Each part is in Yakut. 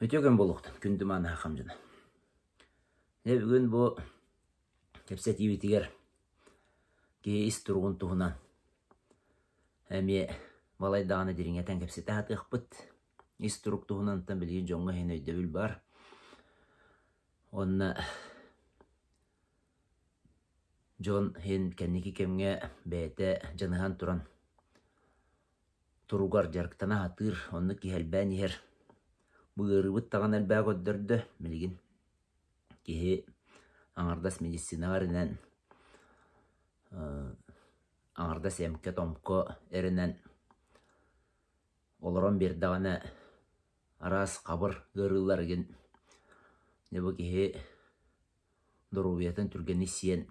Үтүө күн буолуохтун, күндү мааны дьоно. Дьэ бүгүн бу кэпсэтиибитигэр киһи ис туругун туһунан эмиэ балай даҕаны дириҥэтэн кэпсэтэ сатыахпыт. Ис турук туһунантан билигин дьоҥҥо иһин өйдөбүл баар. Уонна дьон иһин кэнники кэмҥэ бэйэтэ дьаныһан туран туругар дьарыктана сатыыр, оннук киһи элбээн иһэр. Бу ыарыыбыт даҕаны элбэҕи көрдөрдө билигин. Киһи аҥардас медицинаҕа эрэнэн, аҥардас эмкэ-томко эрэнэн олорон биэрдэҕинэ араас хабыр ыарыылар игин дьэ бу киһи доруобуйатын түргэнник сиэн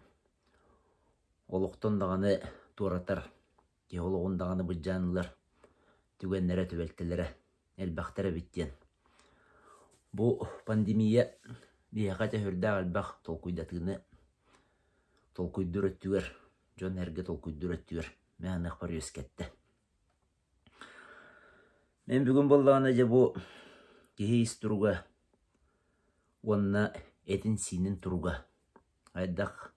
олохтон даҕаны туоратар киһи олоҕун даҕаны былдьаан ылар түгэннэрэ, түбэлтэлэрэ элбэхтэр эбит диэн. Бу пандемия биһиэхэ дьэ сүрдээх элбэх толкуйдатыыны толкуйдуур өттүгэр, дьон-сэргэ толкуйдуур өттүгэр мин саныахпар үөскэттэ. Мин бүгүн буоллаҕына дьэ бу киһи ис туруга уонна этин-сиинин туруга хайдах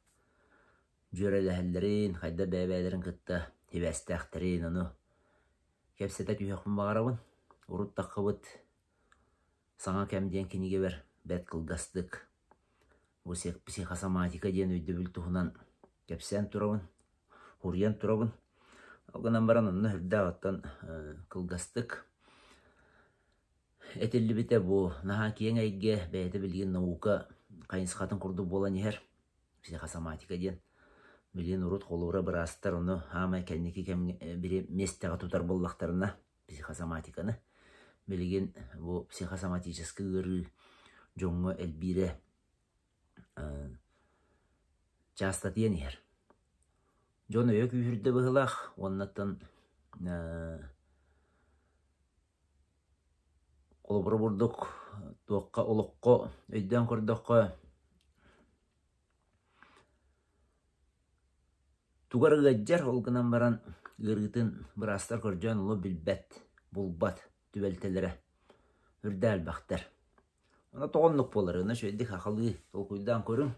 дьүөрэлэһэллэрин, хайдах бэйэ-бэйэлэрин кытта сибээстээхтэрин, ону кэпсэтэ түһүөхпүн баҕарабын. Урут таххыбыт «Саҥа кэм» диэн кинигэбэр бэрт кылгастык бу психосоматика диэн өйдөбүл туһунан кэпсээн турабын, суруйан турабын. Ол гынан баран онно сүрдээх оттон кылгастык этиллибитэ бу наһаа киэҥ эйгэ, бэйэтэ билигин наука хайысхатын курдук буолан иһэр. Психосоматика диэн билигин урут холобура быраастар ону хаамай кэнники кэмҥэ бири миэстэҕэ тутар буоллахтарына психосоматиканы билигин бу психосоматическай ыарыы дьоҥҥо элбиирэ чаастатыйан иһэр. Дьон өйө күүһүрдэ быһыылаах уоннаттан холобура бурдук туохха олоххо өйдөөн көрдөххө тугу эрэ ыалдьар, ол гынан баран ыарыытын быраастар көрдөөн олох билбэт, булбат түбэлтэлэрэ үрдэ элбэхтэр. Ону тоҕо оннук буолар? Ону үчүгэйдик сахалыы толкуйдаан көрүҥ.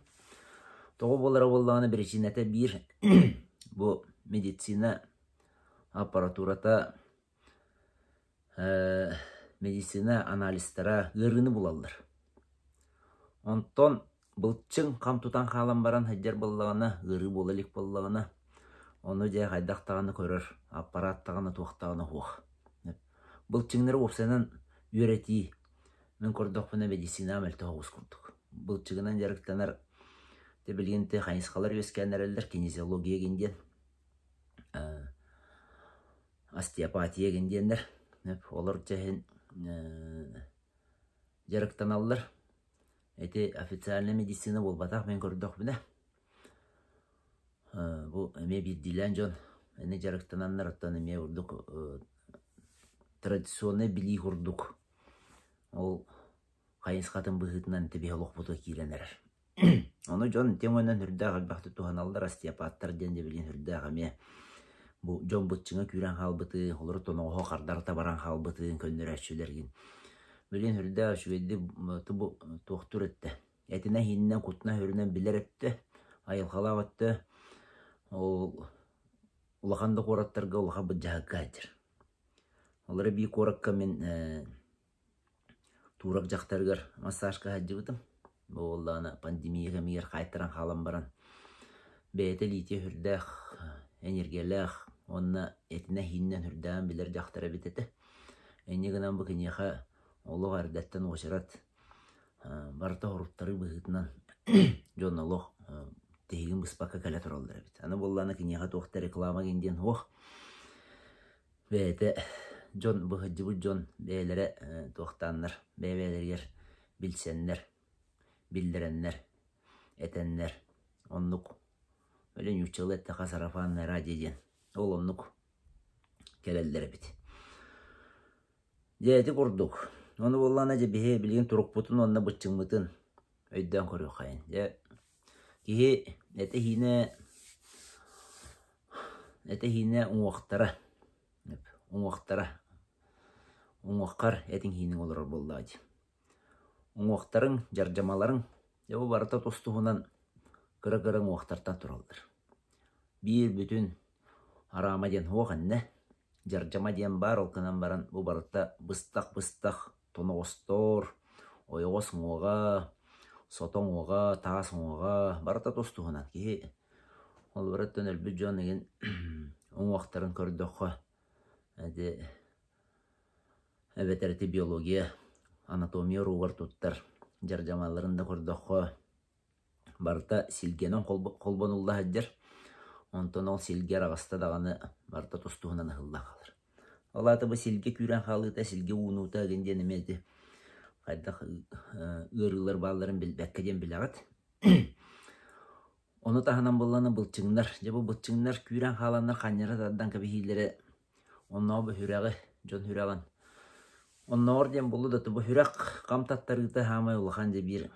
Тоҕо буолара буоллаҕына биричиинэтэ биир бу медицина аппаратурата медицина анализтара ыарыыны булаллар. Онтон былчыҥ хам тутан хаалан баран сылдьар буоллаҕына, ыарыы буола илик буоллаҕына, ону дьэ хайдах даҕаны көрөр аппарат даҕаны туох даҕаны суох. Былчыҥнары уопсайынан үөрэтии мин көрдөхпүнэ медицина мөлтөх оҕус курдук. Былчыгынан дьарыктанар дьэ билигин ити хайысхалар үөскээн эрэллэр кинезиология гин диэн остеопатия гин диэннэр олор дьэ иһин дьарыктаналлар. Ити официальнай медицина буолбатах мин көрдөхпүнэ. Бу эмиэ биирдиилээн дьон ини дьарыктананнар оттон эмиэ ордук традиционнай билии курдук ол хайысхатын быһыытынан ити биһи олохпутугар киирэн эрэр. Ону дьон ити өҥөнөн сүрдээх элбэхтик туһаналлар, остеопаттар диэн дьэ билигин сүрдээх эмиэ бу дьон быччыҥа күүрэн хаалбытын, олору тоноҕоһо хардарыта баран хаалбытын көннөрөөччүлэргин. Билигин сүрдээх үчүгэйдик бу туохтуур өттө этинэ-иһинэн, кутуна-сүрүнэн билэр өттө, айылҕалаах өттө ол улахан да куораттарга улахан былдьаһыкка сылдьар. Ол эрэ биир куоракка мин Туурак дьахтарыгар массажка сылдьыбытым. Бу буоллаҕына пандемия кэмигэр хаайтаран хаалан баран бэйэтэ илиитэ сүрдээх энергиялээх уонна этинэ-иһиинэн сүрдээҕин билэр дьахтар эбит этэ. Инньэ гынан бу киниэхэ олох эрдэттэн уочарат барыта хоруттарыы быһыытынан дьон олох тиһигин быспакка кэлэ тураллар эбит. Аны буоллаҕына киниэхэ туох да реклама диэн суох. Бэйэтэ дьон быһыдьыбыт дьон бэйэлэрэ туохтааннар, бэйэ-бэйэлэригэр билсэннэр, биллэрэннэр, этэннэр оннук били нууччалыы эттэххэ сарафанное радио диэн ол оннук кэлэллэр эбит. Дьэ ити курдук. Ону буоллаҕына дьэ биһи билигин турукпутун уонна быччыҥмытын өйдөөн көрүөххэйин. Дьэ киһи этэ-иһиинэ Этэ-иһиинэ уҥуохтара, уҥуохтара, уҥуоххар этиҥ-иһииниҥ олорор буоллаҕа дии. Уҥуохтарыҥ, дьардьамаларыҥ, дьэ бу барыта тус-туһунан кыра-кыра уҥуохтартан тураллар. Биир бүтүн араама диэн суох иннэ, дьардьама диэн баар, ол гынан баран бу барыта быстах-быстах тоноҕостор, ойоҕос уҥуоҕа, сото уҥуоҕа, таас уҥуоҕа барыта тус-туһунан. Киһи ол барыттан өлбүт дьон игин уҥуохтарын көрдөххө ити эбэтэр ити биология, анатомия уруогар туттар дьардьамаларын да көрдөххө барыта силгэнэн холбонулла сылдьар. Онтон ол силгэ араҕаста даҕаны барыта тус-туһунан ыһыллан хаалар. Ол аата бу силгэ күүрэн хаалыыта, силгэ уунуута игин диэн эмиэ ити хайдах ыарыылар баалларын билбэккэ диэн билэҕит. Ону таһынан буоллаҕына былчыҥнар, дьэ бу былчыҥнар күүрэн хааланнар ханньара тардан кэбиһиилэрэ оннооҕор бу сүрэҕи, дьон сүрэҕин оннооҕор диэн буолла да бу сүрэх хам таттарыыта саамай улахан дьэ биир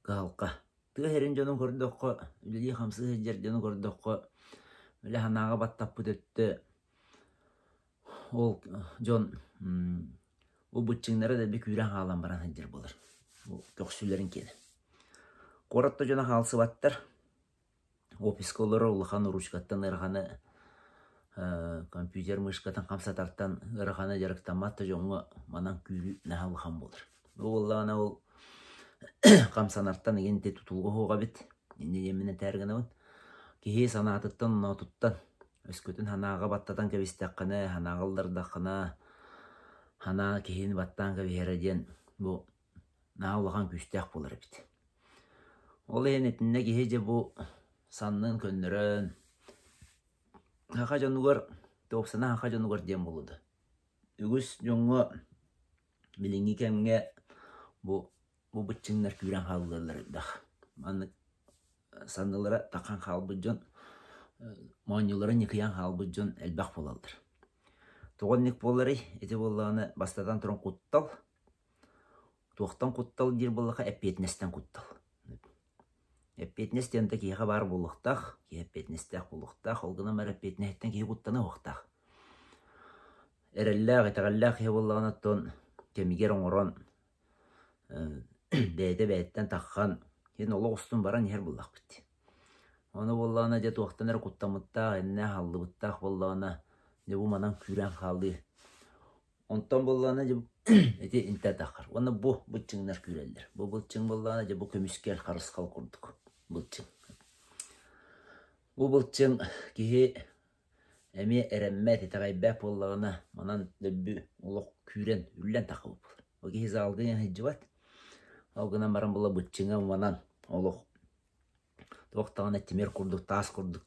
кыһалҕа. Тыа сирин дьонун көрдөххө, үлэлии-хамсыы сылдьар дьону көрдөххө, үлэ санааҕа баттаппыт өттө ол дьон бу быччыҥнара дэлби күүрэн хаалан баран сылдьар буолар. Бу көхсүлэрин киэнэ. Куорат да дьоно хаалсыбаттар. Офиска олорор улахан ручкаттан ыараханы компьютер мышкатын хамсатартан ыараханы дьарыктаммат да дьоҥҥо манан күүрүү наһаа улахан буолар. Бу буоллаҕына ол хамсанартан игин ити тутулуга суох эбит. Инньэ диэммин этээр гынабын. Киһи санаатыттан, оноотуттан Өскөтүн санааҕа баттатан кэбистэххинэ, санааҕа ыллардаххына, санаа киһини баттаан кэбиһэрэ диэн бу наһаа улахан күүстээх буолар эбит. Ол иһин итиннэ киһи дьэ бу саннын көннөрөн, саха дьонугар, туохсана саха дьонугар диэн буолуо да, үгүс дьоҥҥо билиҥҥи кэмҥэ бу бу быччыҥнар күүрэн хааллаллар элбэх. Маннык саннылара таххан хаалбыт дьон, моонньулара ньыкыйан хаалбыт дьон элбэх буолаллар. Тоҕо инник буоларый? Ити буоллаҕына, бастатан туран куттал. Туохтан куттал диир буоллахха, эппиэтинэстэн куттал. Эппиэтинэс диэн да киһиэхэ баар буолуохтаах, киһи эппиэтинэстээх буолуохтаах, ол гынан баран эппиэтинэһиттэн киһи куттаныа суохтаах. Эрэллээх, итэҕэллээх киһи буоллаҕына, оттон кэмигэр оҥорон бэйэтэ бэйэттэн таххан, син олох устун баран иһэр буоллахпыт дии. Ону буоллаҕына дьэ туохтан эрэ куттаммыттаах, иннэ аһаллыбыттаах буоллаҕына, дьэ бу манан күүрэн хаалыы. Онтон буоллаҕына дьэ ити интэ таххар. Уонна бу былчыҥнар күүрэллэр. Бу былчыҥ буоллаҕына дьэ бу көмүскэл, харысхал курдук былчыҥ. Бу былчыҥ киһи Эмиэ эрэммэт, итэҕэйбэт буоллаҕына, манан дөлбү олох күүрэн, үллэн таххыбыт буолар. Ол киһи залга иһэн сылдьыбат. Ол гынан баран була быччыҥа манан олох туох даҕаны тимир курдук, таас курдук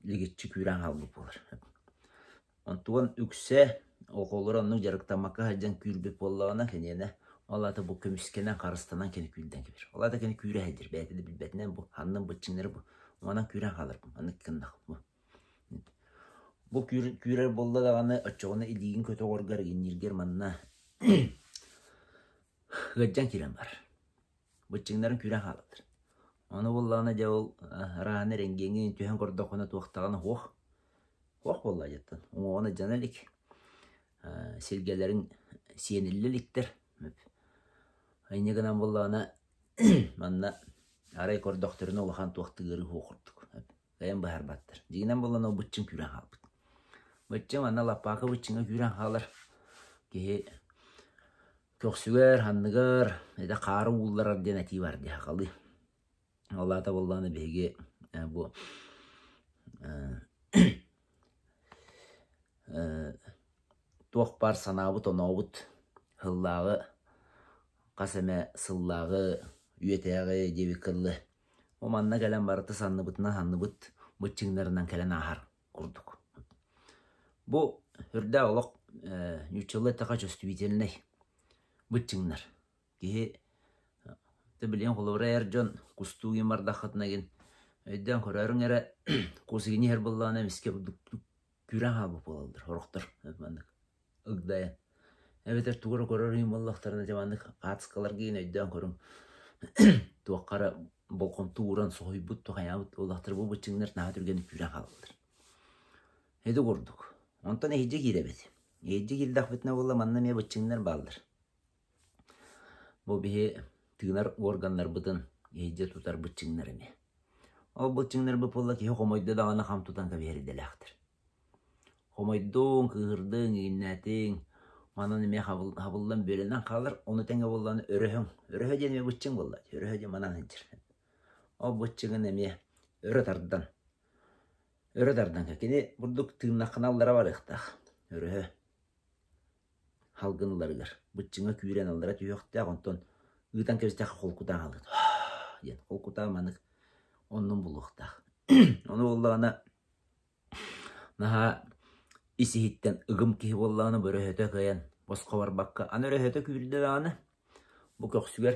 лигиччи күүрэн хаалбыт буолар. Онтуон үксэ оҕолоро оннук дьарыктаммакка сылдьан күүрбүт буоллаҕына, киниэнэ ол аата бу көмүскэнэн, харыстанан кини күүрдэн кэбиһэр. Ол аата кини күүрэ сылдьар, бэйэтэ да билбэтинэн бу ханнын быччыҥнары бу Манан күүрэн хааларбын, маннык гыннах бу. Бу күүрэр буолла даҕаны, оччоҕуна илиигин көтөҕөргөр, иҥнииргэр манна ыалдьан киирэн барар. Быччыҥнарын күүрэн хаалаллар. Ону буоллаҕына дьэ ол арааһына эрэнгиэҥҥин түһэн көрдөххүнэ туохтаҕына суох. Суох буолла дьэттэн. Уҥуоҕун дьана илик. Силгэлэрин сиэниллэ иликтэр. Инньэ гынан буоллаҕына манна арай көрдөхтөрүнэ улахан туох да ыарыы суох курдук. Кыайан быһаарбаттар. Дьиҥинэн буоллаҕына ол быччыҥ күүрэн хаалбыт. Быччыҥ манна лаппаакы быччыҥа күүрэн хаалар. Киһи көхсүгэр, анныгар это хаары уулларар диэн этии бар дии сахалыы. Ол аата буоллаҕына биһиги бу туох баар санаабыт-онообут сыллааҕы хас эмэ сыллааҕы үйэтээҕи диэбиккэ дылы бу манна кэлэн барыта санныбытынан санныбыт быччыҥнарынан кэлэн ааһар курдук. Бу үрдээх олох нууччалыы эттэххэ чувствительнай быччыҥнар. Киһи билигин холобура эр дьон кустуу гин бардаххытына гин өйдөөн көрөөрүҥ эрэ кус игини иһэр буоллаҕына эмискэ күүрэн хаалбыт буолаллар сорохтор маннык ыгдайан эбэтэр тугу эрэ көрөр иһин буоллахтарына дьэ маннык хаацкаларга иһин өйдөөн көрүҥ туохха эрэ болҕомто ууран соһуйбут тухайаабыт буоллахтара бу быччыҥнар наһаа түргэнник күүрэн хаалаллар ити курдук онтон эһиджи киирэбит эһиджи киирдэхпитинэ буолла манна эмиэ быччыҥнар бааллар. Бу биһи тыынар уорганнарбытын иһирдьэ тутар быччыҥнар эмиэ. Ол быччыҥнарбыт буолла киһи хомойдо даҕаны хам тутан кэбиһэр идэлээхтэр. Хомойдуҥ, кыыһырдыҥ, иҥиннээтиҥ, манан эмиэ хабыллан бүөлэнэн хаалар, ону тэҥэ буоллаҕына өрөһөҥ. Өрөһө диэн эмиэ быччыҥ буолла. Өрөһө диэн манан сылдьар. Ол быччыҥын эмиэ өрө тардан, өрө тардан кини бурдук тыыннаххына аллара барыахтаах. Өрөһө Салгын ыларыгар быччыҥа күүрэн аллара түһүөхтээх, онтон ыытан кэбистэххэ холкутаан хаалыа диэн холкутаан маннык оннун булуохтаах. Ону буоллаҕына наһаа ис-иһиттэн ыгым киһи буоллаҕына бөрөһөтө кыайан босхо барбакка аны өрөһөтө күүрдэ даҕаны бу көхсүгэр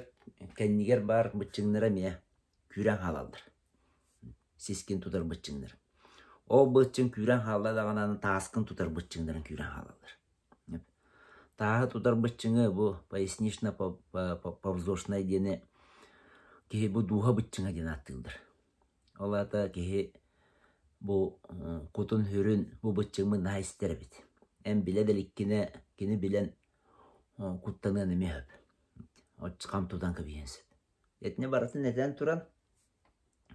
кэннигэр баар быччыҥнара эмиэ күүрэн хаалаллар. Сискин тутар быччыҥнар. Ол быччыҥ күүрэн хаалла даҕаны аны тааскын тутар быччыҥнарын күүрэн хаалаллар. Тааһы тутар быччыҥы бу пояснично-повздошнай диэни киһи бу дууһа быччыҥа диэн ааттыыллар. Ол аата киһи бу кутун-сүрүн бу быччыҥмын наһаа истэр эбит. Эн билэ да иликкинэ кини билэн куттаныан эмиэ сөп. Хам тутан кэбиһиэн сөп. Итини барытын этэн туран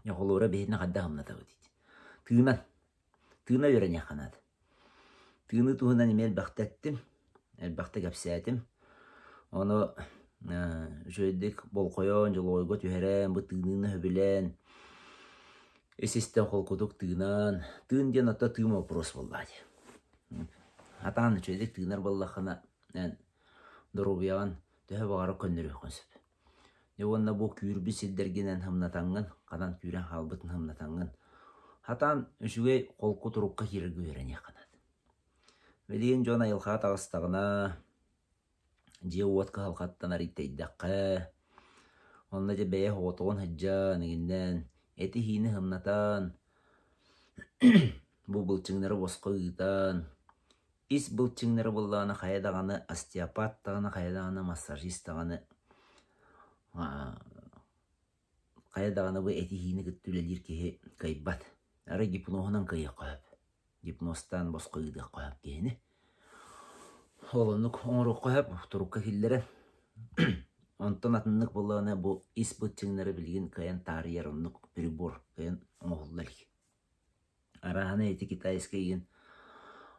Холуура биһиэхэ хайдах ымнатабыт дии. Тыынан. Тыына үөрэниэххэ наада. Тыыныы туһунан эмиэ элбэхтэ эттим, элбэхтэ кэпсээтим. Ону үчүгэйдик болҕойон, дьолуойга түһэрэн, бу тыыныыны сөбүлээн, ис-истэн холкутук тыынан, тыын диэн оттон тыын вопрос буоллаҕа дии. Сатаан үчүгэйдик тыынар буоллаххына, эн доруобуйаҕын төһө баҕарар көннөрүөххүн сөп. Дьэ уонна бу күүрбүт сирдэргинэн һымнатаҥҥын, ханан күүрэн хаалбытын һымнатаҥҥын, хатаан үчүгэй холку турукка киирэргэ үөрэниэххэ наада. Билигин дьон айылҕаҕа таҕыстаҕына, дьиэ-уот кыһалҕаттан арыйтэйдэххэ, онно дьэ бэйэ оҕотоҕун сылдьан, эҥиннээн, эти-иһиини һымнатан, бу былчыҥнары босхо ыытан, Ис былчыҥнара буоллаҕына хайа даҕаны остеопат даҕаны, хайа даҕаны массажист даҕаны хайа даҕаны бу этиһиини кытта үлэлиир киһи кыайбат. Арай гипноһунан кыайыахха сөп. Гипнозтаан босхо ыытыахха сөп киһини. Ол оннук оҥоруохха сөп, турукка киллэрэн. Онтон атыннык буоллаҕына бу ис былчыҥнары билигин кыайан таарыйар оннук прибор кыайан оҥоһулла илик. Арааһына ити китайскай игин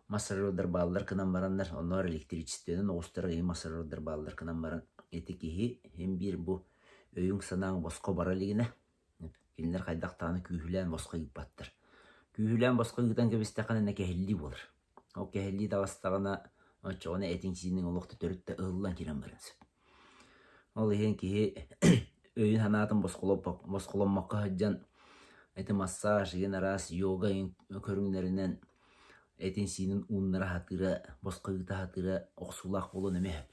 массажердар бааллар гынан бараннар, онноор электричествонан оҕустарар игин массажердар бааллар гынан баран ити киһи син биир бу өйүҥ-санааҥ босхо бара илигинэ кинилэр хайдах даҕаны күүһүлээн босхо ыыппаттар. Күүһүлээн босхо ыытан кэбистэххинэ эмэ кэһиллии буолар. Ол кэһиллии таҕыстаҕына оччоҕуна этиҥ-сииниҥ олох да төрүт да ыһыллан киирэн барыан сөп. Ол иһин киһи өйүн-санаатын босхоломмокко сылдьан ити массаж игин араас йога көрүҥнэринэн этин-сиинин ууннара сатыыра, босхо ыыта сатыыра охсуулаах буолуон эмиэ сөп.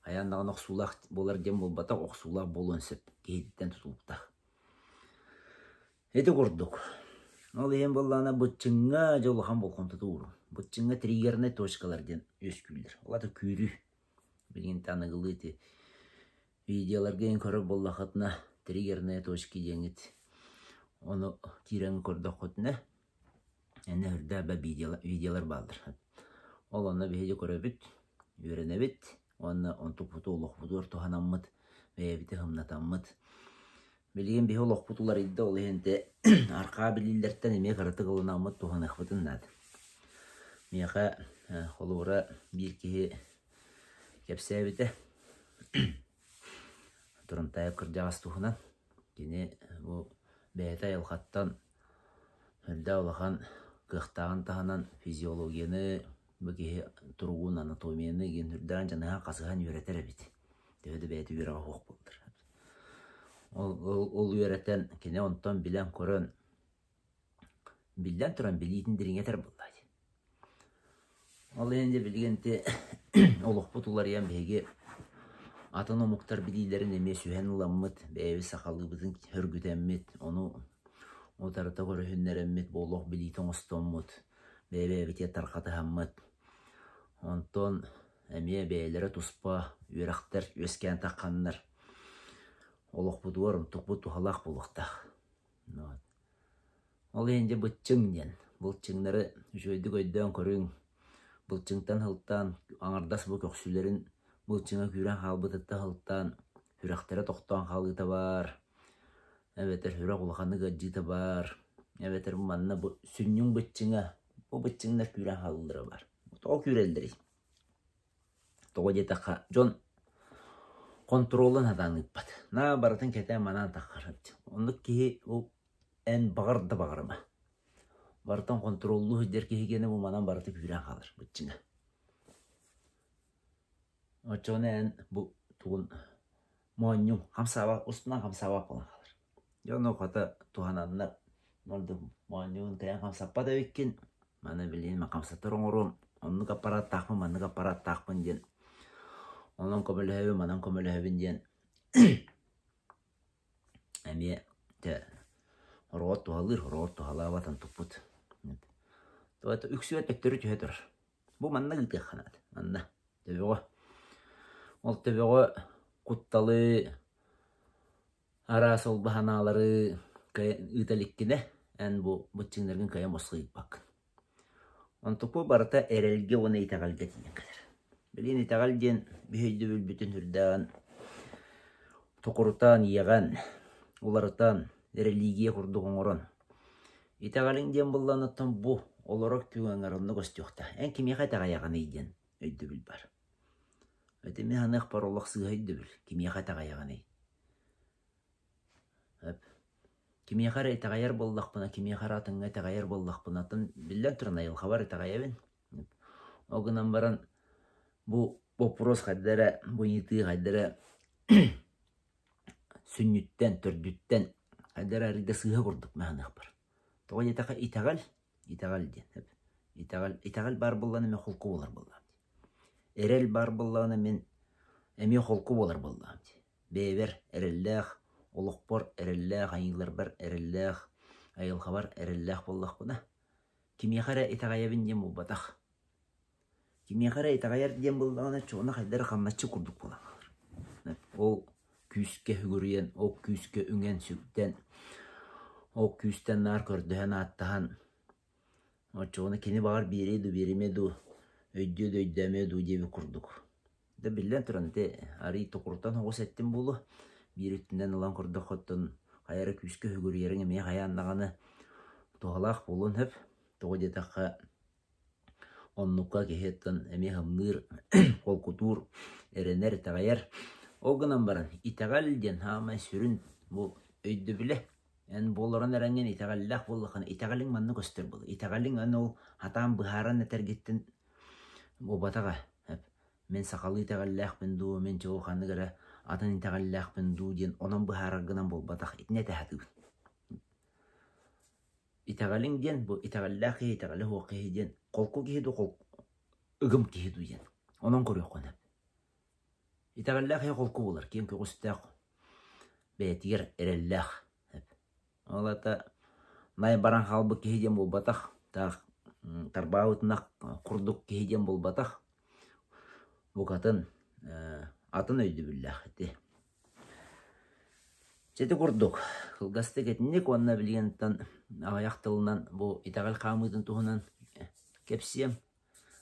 Хайаан даҕаны охсуулаах буолар диэн буолбатах, охсуулаах буолуон сөп киһититтэн тутулуктаах. Ити курдук. Ол иһин буоллаҕына быччыҥҥа дьэ улахан болҕомтото ууруҥ. Быччыҥҥа триггернай точкалар диэн үөскүүллэр. Ол аата күүрүү. Билигин аныгылыы ити видеоларга иһин көрөр буоллаххытына триггерные точки диэҥҥит ону киирэн көрдөххүтүнэ Эн үрдээх видеолар бааллар. Ол онно биһиги көрөбүт, үөрэнэбит уонна онтукпуту олохпутугар туһанаммыт, бэйэбити һымнатаммыт. Билигин биһи олохпут уларыйда, ол иһин ити архаа билиилэртэн эмиэ кыратык ылынаммыт туһаныахпытын наада. Миэхэ холобура биир киһи кэпсээбитэ Турунтаев кырдьаҕас туһунан. Кини бу бэйэтэ айылҕаттан Үрдээх улахан кыахтааҕын таһынан физиологияны, бу киһи туругун, анатомияны игин үрдээн дьаныһан, хасыһан үөрэтэр эбит. Төһө да бэйэтэ үөрэҕэ суох буоллар. Ол, ол, ол үөрэтэн, кини онтон билэн-көрөн, биллэн туран билиитин дириҥэтэр буолла дии. Ол иһин дьэ билигин ити олохпут уларыйан биһиги атын омуктар билиилэрин эмиэ сүһэн ыламмыт, бэйэбит сахалыыбытын сөргүтэммит, ону утарыта көрүһүннэрэммит, бу олох билиитэ оҥостоммут, бэйэ-бэйэбитигэр тарҕатыһаммыт, онтон эмиэ бэйэлэрэ туспа үөрэхтэр үөскээн тахханнар олохпутугар онтукпут туһалаах буолуохтаах. Ол иһин дьэ быччыҥ диэн, былчыҥнары үчүгэйдик өйдөөн көрүҥ, былчыҥтан сылтаан аҥардас бу көхсүлэрин Былчыҥа күүрэн хаалбытыттан сылтаан сүрэхтэрэ тохтоон хаалыыта баар, эбэтэр сүрэх улаханнык ыалдьыыта баар, эбэтэр манна бу сүнньүҥ быччыҥа, бу быччыҥнар күүрэн хаалаллара баар. Тоҕо күүрэллэрий? Тоҕо диэтэххэ, дьон хонтуруолун сатаан ыыппат. Наа барытын кэтээн-манаан таххар. Оннук киһи ол эн баҕар да баҕарыма. Барытын хонтуруоллуу сылдьар киһи гиэнэ бу манан барыта күүрэн хаалар быччыҥа. Оччоҕуна эн бу тугун моонньуҥ хамсаабат устунан хамсаабат буолан хаалар. Дьэ ону хата туһананнар ордук моонньугун кыайан хамсаппат эбиккин, маны билигин мин хамсатар оҥоруом, оннук аппараттаахпын, маннык аппараттаахпын диэн онон көмөлөһөбүн, манан көмөлөһөбүн диэн эмиэ дьэ ороҕор туһалыыр, ороҕор туһалаабат онтукпут. Үксүгэр төттөрү түһэ турар. Бу манна ыытыахха наада, манна, төбөҕө. Ол төбөҕө кутталы, араас ол баһанаалары ыыта иликкинэ, эн бу быччыҥнаргын кыайан босхо ыыппаккын. Онтукпу барыта эрэлгэ уонна итэҕэлгэ тиийэн кэлэр. Билигин итэҕэл диэн биһи өйдөбүлбүтүн үрдээн, токурутан, иэҕэн, уларытан, религия курдук оҥорон Итэҕэлиҥ диэн буоллаҕына бу олорор түгэҥҥэр онно көстүөхтээх. Эн кимиэхэ итэҕэйэҕиний диэн өйдөбүл баар. Ити мин саныахпар олох сыыһа өйдөбүл. Кимиэхэ итэҕэйэҕиний? Кимиэхэ эрэ итэҕэйэр буоллахпына, кимиэхэ эрэ атыҥҥа итэҕэйэр буоллахпына, атын биллэн туран айылҕабар итэҕэйэбин. Ол гынан баран бу боппуруос хайда эрэ, бу ыйытыы хайда эрэ сүнньүттэн, төрдүттэн хайда эрэ арыйда сыыһа курдук маһыныахпар. Тоҕо диэтэххэ итэҕэл, итэҕэл диэн сөп. Итэҕэл, итэҕэл баар буоллаҕына мин холку буолар буоллаҕым дии. Эрэл баар буоллаҕына мин эмиэ холку буолар буоллаҕым дии. Бэйэбэр эрэллээх, олохпор эрэллээх, айыыларбар эрэллээх, айылҕабар эрэллээх буоллахпына, кимиэхэ эрэ итэҕэйэбин диэн буолбатах. Кимиэхэ эрэ итэҕэйэр диэн буоллаҕына, чуона хайдах эрэ хамначчы курдук буолан хаалар. Ол күүскэ сүгүрүйэн, ол күүскэ үҥэн-сүктэн, ол күүстэн наар көрдөһөн-ааттаһан, оччоҕуна кини баҕар биэриэ дуу, биэримиэ дуу, өйдүө дуу, өйдөөмүө дуу диэбит курдук. Да биллэн туран, ити арыый токурутан оҕус эттим буолуо. Биир өттүнэн ылан көрдөххө, оттон хайа эрэ күүскэ сүгүрүйэриҥ эмиэ хайаан даҕаны туһалаах буолуон сөп. Тоҕо диэтэххэ, Оннукка киһи оттон эмиэ ымныыр, холкутуур, эрэнэр, итэҕэйэр. Ол гынан баран итэҕэл диэн саамай сүрүн бу өйдөбүлэ. Эн бу олорон эрэҥҥин итэҕэллээх буоллаххына, итэҕэлиҥ манна көстөр буолуо. Итэҕэлиҥ эн ол сатаан быһааран этэргиттэн буолбатаҕа. Мин сахалыы итэҕэллээхпин дуу, мин чуо ханнык эрэ атын итэҕэллээхпин дуу диэн онон быһаараргынан буолбатах. Итини этэ сатыыбын. Итэҕэлиҥ диэн бу итэҕэллээх киһи, итэҕэлэ суох киһи диэн холку киһи дуу, ыгым киһи дуу диэн. Онон көрүөххүн сөп. Итэҕэллээх киһи холку буолар, киэҥ көҕүстээх, бэйэтигэр эрэллээх. Ол аата най баран хаалбыт киһи диэн буолбатах, таах тарбаабытынах курдук киһи диэн буолбатах. Букатын атын өйдөбүллээх ити. Дьэ ити курдук, кылгастык итинник уонна билигин аҕыйах тылынан бу итэҕэл хаамыытын туһунан кэпсиэм.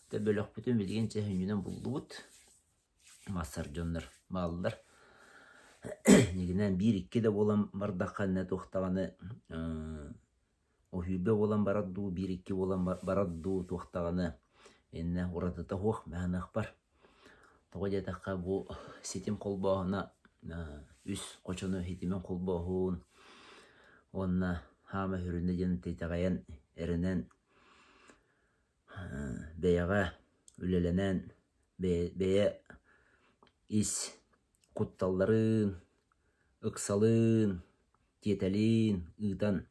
Дьэ бөлөхпүтүн билигин чэ сүнньүнэн буллубут. Массар дьоннор бааллар. Дьиҥинэн биир-икки да буолан бардахха иннэ туох даҕаны Оһүүрбэ буолан барар дуу, биир-икки буолан барар дуу туох даҕаны иннэ уратыта суох мэһаныахпар. Тоҕо диэтэххэ бу ситим холбооһуна үс хочону ситимин холбооһун уонна хаама сүрүнэ диэн итэҕэйэн, эрэнэн бэйэҕэ үлэлэнэн, бэйэ ис кутталларын, ыксалын, тиэтэлин ыытан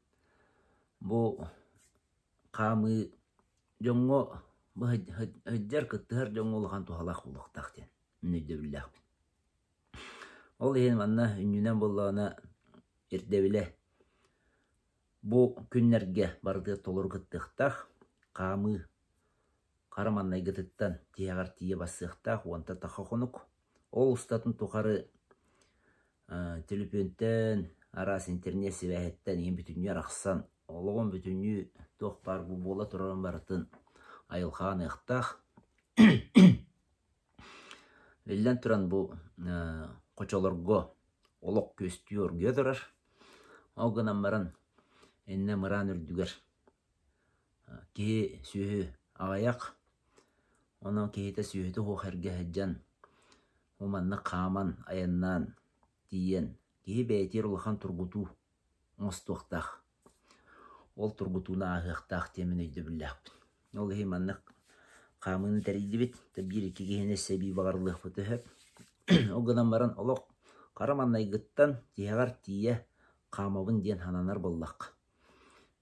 бу хаамыы дьоҥҥо сылдьар, кыттыһар дьоҥҥо улахан туһалаах буолуохтаах диэн мин өйдөбүллээхпин. Ол иһин манна үнньүнэн буоллаҕына ирдэбилэ бу күннэргэ барытыгар толору кыттыахтаах хаамыы хара маҥнайгытыттан тиһэҕэр тиийэ барсыахтаах уонтан тахса хонук. Ол устатын тухары төлөпүөнтэн, араас интернет сибээһиттэн ийэм бүтүннүү арахсан, олоҕум бүтүннүү туох баар бу буола турарын барытын айылҕаҕа аныахтаах. Биллэн туран, бу хочолорго олох күөстүү оргуйа турар. Ол гынан баран, иннэ мыраан үрдүгэр киһи сүөһү аҕыйах, онон киһитэ сүөһүтэ суох эргэ сылдьан, бу манна хааман, айаннаан тиийэн, киһи бэйэтигэр улахан тургутуу оҥостуохтаах. Ол тургутууну ааһыахтаах диэн мин өйдөбүллээхпин. Ол иһин маннык хаамыыны тэрийдибит. Биир-икки киһини өссө эбии баҕарылыахпыт үһү. Ол гынан баран олох хара маҥнайгыттан тиһэҕэр тиийэ хаамабын диэн сананар буоллахха.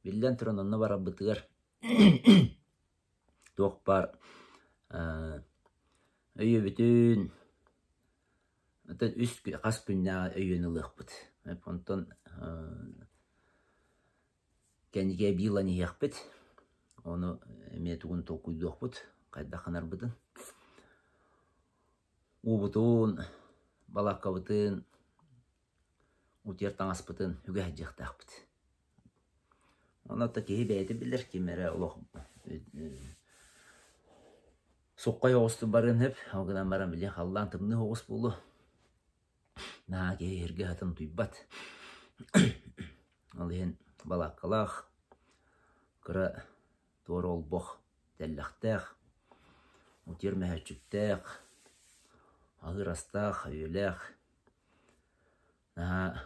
Биллэн туран онно барарбытыгар туох баар өйөбүтүн Оттон үс хас күннээҕи өйүөн ылыахпыт. Онтон кэнники эбии ылан иһиэхпит. Ону эмиэ тугун толкуйдуохпут, хайдах гынарбытын. Уубутун, балааккабытын, утуйар таҥаспытын үгэ сылдьыахтаахпыт. Онон да киһи бэйэтэ билэр, ким эрэ олох суххай оҕустук барыан сөп, ол гынан баран били халлаан тымныы оҕус буолуо. Наһаа киһи иһиргэ сытан утуйбат. Ол иһин балааккалаах, кыра туора олбох тэллэхтээх, утуйар мөһөөччүктээх, аһыыр астаах, өйүөлээх, наһаа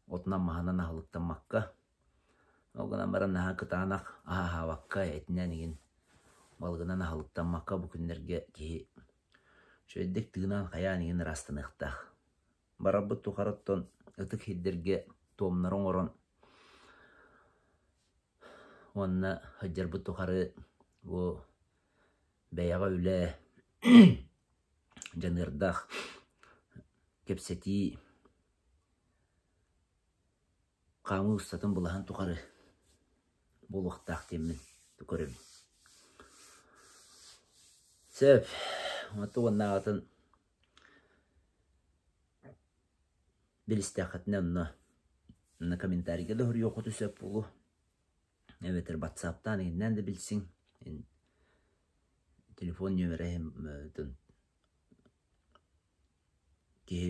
отунан-маһынан аһылыктаммакка, ол гынан баран наһаа кытаанах аһа аһаабакка, этинэн игин балыгынан аһылыктаммакка бу күннэргэ киһи үчүгэйдик тыынан хайаан игин ыраастаныахтаах. Барарбыт тухары оттон ытык сирдэргэ туомнары оҥорон уонна сылдьарбыт тухары бу бэйэҕэ үлэ дьаныардаах кэпсэтии хаамыы устатын былаһын тухары буолуохтаах диэммин көрөбүн. Сөп, оттон уоннааҕытын билистэххитинэ онно онно комментарийга да суруйуоххутун сөп буолуо эбэтэр ватсаптаан иҥиннээн да билсиҥ телефон нүөмэрэ киһи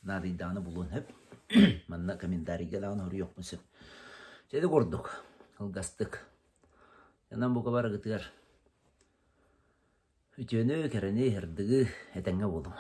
наадыйдаҕына булуон сөп. Манна комментарийга даҕаны суруйуохпун сөп. Дьэ ити курдук, кылгастык. Онон бука барыгытыгар үтүөнү, кэрэни, сырдыгы этэҥҥэ буолуҥ.